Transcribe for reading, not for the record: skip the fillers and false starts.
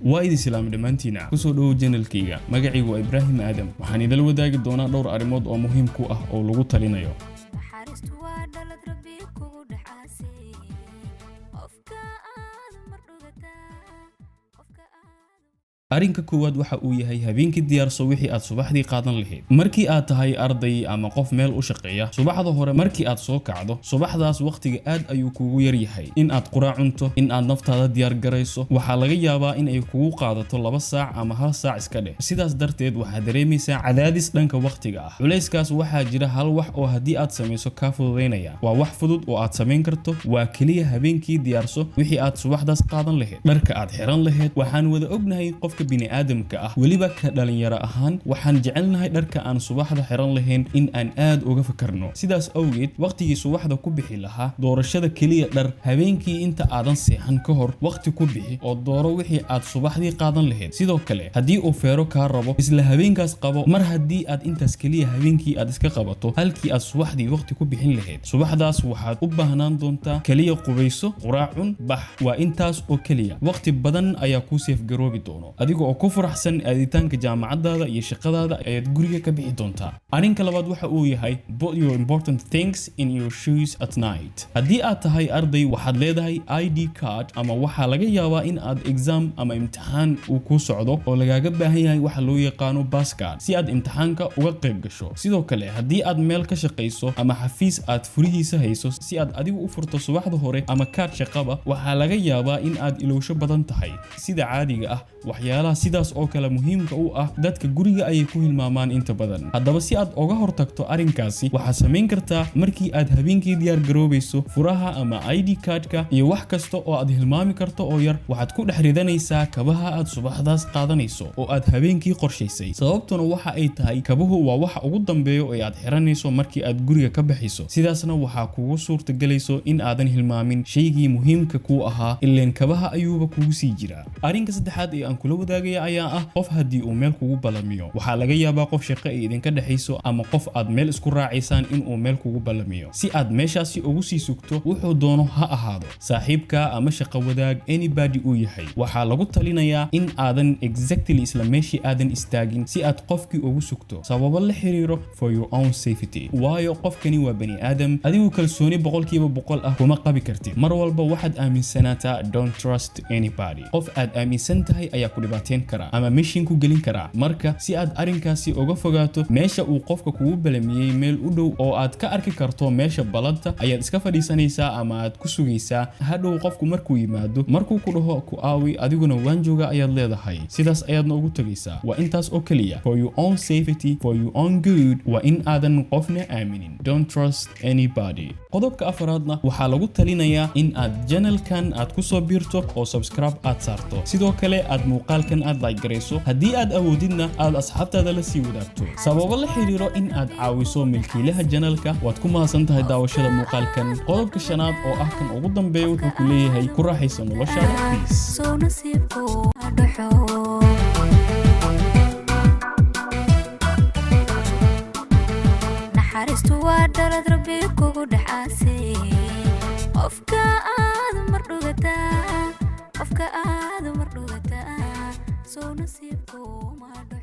Waa idin salaamay dhammaantiina. Kusoo dhowow channelkayga. Magacaygu waa Ibraahim Aadam. Waxaan idala wadaagi doonaa dhowr arrimood oo muhiim ku ah oo lagu talinayo. Naxariistu waa dhalad Rabbi kugu dhexaasay. Qofka aad mar dhugataa, qofka aad Arrinka koowaad waxa uu yahay: habeenkii diyaarso wixii aad subaxdii qaadan lahayd. Markii aad tahay arday ama qof meel u shaqeeya, subaxda hore markii aad soo kacdo subaxdaas, waqtiga aad ayuu kugu yar yahay. In aad quraac cunto, in aad naftaada diyaar garayso, waxaa laga yaabaa in ay kugu qaadato 2 saac ama hal saac iska dheh. Sidaas darteed waxaad dareemaysaa cadaadis dhanka waqtiga ah, culayskaas. Waxaa jira hal wax oo haddii aad samayso kaa fududaynaya. Waa wax fudud oo aad samayn karto. Waa keliya habeenkii diyaarso wixii aad subaxdaas qaadan lahayd, dharka aad xiran lahayd. Waxaan wada ognahay qofka bini'aadamka ah, weliba ka dhalinyaro ahaan, waxaan jecelnahay dharka aan subaxda xiran lahayn in aan aad uga fakarno. Sidaas awgeed, waqtigii subaxda ku bixi lahaa doorashada keliya dhar, habeenkii inta aadan seexan ka hor waqti ku bixi oo dooro wixii aad subaxdii qaadan lahayd. Sidoo kale, haddii uu feero kaa rabo, isla habeenkaas qabo. Mar haddii aad intaas keliya habeenkii aad iska qabato halkii aad subaxdii waqti ku bixin lahayd, subaxdaas waxaad u baahnaan doontaa keliya qubayso, quraacun, bax. Waa intaas oo keliya. Waqti badan ayaa kuu save garoobi doono. Adiga oo ku faraxsan aaditaanka jaamacadaada iyo shaqadaada ayaad guriga ka bixi doontaa. Arrinka labaad waxa uu yahay: put your important things in your shoes at night. Haddii aad tahay arday, waxaad leedahay ID card, ama waxaa laga yaabaa in aad exam ama imtixaan uu ku socdo oo lagaaga baahan yahay waxa loo yaqaano pass card si aad imtixaanka uga qayb gasho. Sidoo kale, haddii aad meel ka shaqayso ama xafiis aad furihiisa hayso si aad adigu u furto subaxda hore, ama kaad shaqaba, waxaa laga yaabaa in aad ilowsho badan tahay. Sida caadiga ah, waxyaalaha sidaas oo kale muhiimka u ah dadka guriga ayay ku hilmaamaan inta badan. Haddaba, si aad uga hortagto arrinkaasi, waxaad samayn kartaa: markii aad habeenkii diyaar garoobayso, furaha ama ID cardka iyo wax kasta oo aad hilmaami karto oo yar waxaad ku dhex ridanaysaa kabaha aad subaxdaas qaadanayso oo aad habeenkii qorshaysay. Sababtuna waxa ay tahay, kabuhu waa waxa ugu dambeeyo ee aad xiranayso markii aad guriga ka baxayso. Sidaasna waxaa kugu suurtagelayso in aadan hilmaamin shaygii muhiimka kuu ahaa, ileen kabaha ayuuba kugu sii jiraa. Arrinka saddexaad ee aan kula wadaagaya ayaa ah: qof haddii uu meel kugu ballamiyo, waxaa laga yaabaa qof shaqo ay idinka dhexayso ama qof aad meel isku raacaysaan inuu meel kugu ballamiyo. Si aad meeshaasi ugu sii sugto, wuxuu doono ha ahaado, saaxiibka ama shaqo wadaag, anybody uu yahay, waxaa lagu talinayaa in aadan exactly isla meeshii aadan istaagin si aad qofkii ugu sugto, sababo la xiriiro for your own safety. Waayo, qofkani waa bani aadam, adigu kalsooni 100% ah kuma qabi kartid. Mar walba waxaad aaminsanaataa: don't trust anybody. Qof aad aaminsan tahay ayaa ku dhibaateyn kara ama mission ku gelin kara. Marka, si aad arrinkaasi uga fogaato, meesha uu qofka kugu balamiyey meel u dhow oo aad ka arki karto meesha balanta ayaad iska fadhiisanaysaa ama aad ku sugaysaa. Hadhow qofku markuu yimaado, markuu ku dhaho "Ku aawi?", adiguna "Waan jooga" ayaad leedahay. Sidaas ayaadna ugu tegaysaa. Waa intaas oo keliya. For your own safety, for your own good, waa in aadan qofna aaminin. Don't trust anybody. Qodobka afaraadna waxaa lagu talinayaa in aad channelkan aad kusoo biirto oo subscribe aad saarto. Sidoo kale aad muuqaalkan aad like garayso, haddii aad awoodidna aad asxaabtaada la sii wadaagto, sababo la xiriiro in aad caawiso milkiilaha channelka. Waad ku mahadsan tahay daawashada muuqaalkan. Qodobka shanaad oo ah kan ugu dambeeya wuxuu ku leeyahay: ku raaxayso noloshaada. Peace. Soo nasiibku dhaxo. Naxariistu waa dhalad Rabbi kugu dhexaasay. Qofka aad mar dhugataa, qofka aad mar dhugataa, soo nasiibku ma dhaxo.